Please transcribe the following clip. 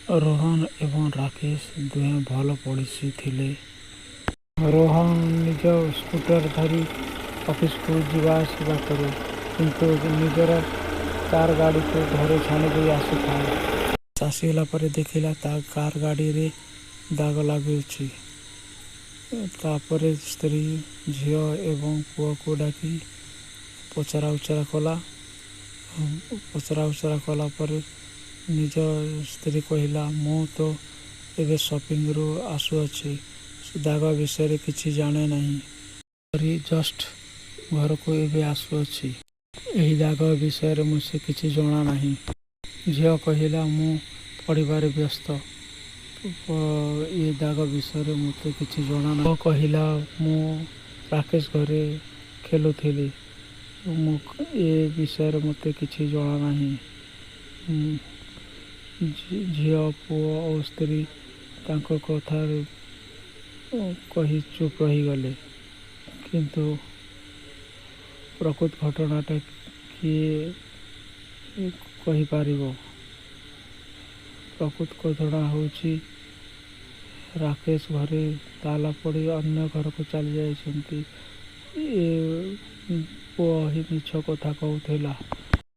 ରୋହନ ଏବଂ ରାକେଶ ଦୁହେଁ ଭଲ ପଡ଼ୋଶୀ ଥିଲେ। ରୋହନ ନିଜ ସ୍କୁଟର ଧରି ଅଫିସକୁ ଯିବା ଆସିବା କରେ, କିନ୍ତୁ ନିଜର କାର ଗାଡ଼ିକୁ ଘରେ ଛାଡ଼ି ଦେଇ ଆସିଥାଏ। ଆସିଗଲା ପରେ ଦେଖିଲା ତା କାର ଗାଡ଼ିରେ ଦାଗ ଲାଗିଛି। ତାପରେ ସ୍ତ୍ରୀ, ଝିଅ ଏବଂ ପୁଅକୁ ଡାକି ପଚରା ଉଚରା କଲା। ପଚରା ଉଚରା କଲା ପରେ ନିଜ ସ୍ତ୍ରୀ କହିଲା, ମୁଁ ତ ଏବେ ସପିଂରୁ ଆସୁଅଛି, ଦାଗ ବିଷୟରେ କିଛି ଜାଣେ ନାହିଁ। ଜଷ୍ଟ ଘରକୁ ଏବେ ଆସୁଅଛି। ଏହି ଦାଗ ବିଷୟରେ ମୋତେ କିଛି ଜଣା ନାହିଁ। ଝିଅ କହିଲା, ମୁଁ ପଢ଼ିବାରେ ବ୍ୟସ୍ତ, ଏ ଦାଗ ବିଷୟରେ ମୋତେ କିଛି ଜଣା ନାହିଁ। ପୁଅ କହିଲା, ମୁଁ ରାକେଶ ଘରେ ଖେଳୁଥିଲି, ମୁଁ ଏ ବିଷୟରେ ମୋତେ କିଛି ଜଣା ନାହିଁ। ଝିଅ, ପୁଅ ଓ ସ୍ତ୍ରୀ ତାଙ୍କ କଥାରେ କହି ଚୁପ୍ ରହିଗଲେ। କିନ୍ତୁ ପ୍ରକୃତ ଘଟଣାଟା କିଏ କହିପାରିବ? ପ୍ରକୃତ ଘଟଣା ହେଉଛି, ରାକେଶ ଘରେ ତାଲା ପଡ଼ି ଅନ୍ୟ ଘରକୁ ଚାଲି ଯାଇଛନ୍ତି। ଏ ପୁଅ ହିଁ ମିଛ କଥା କହୁଥିଲା।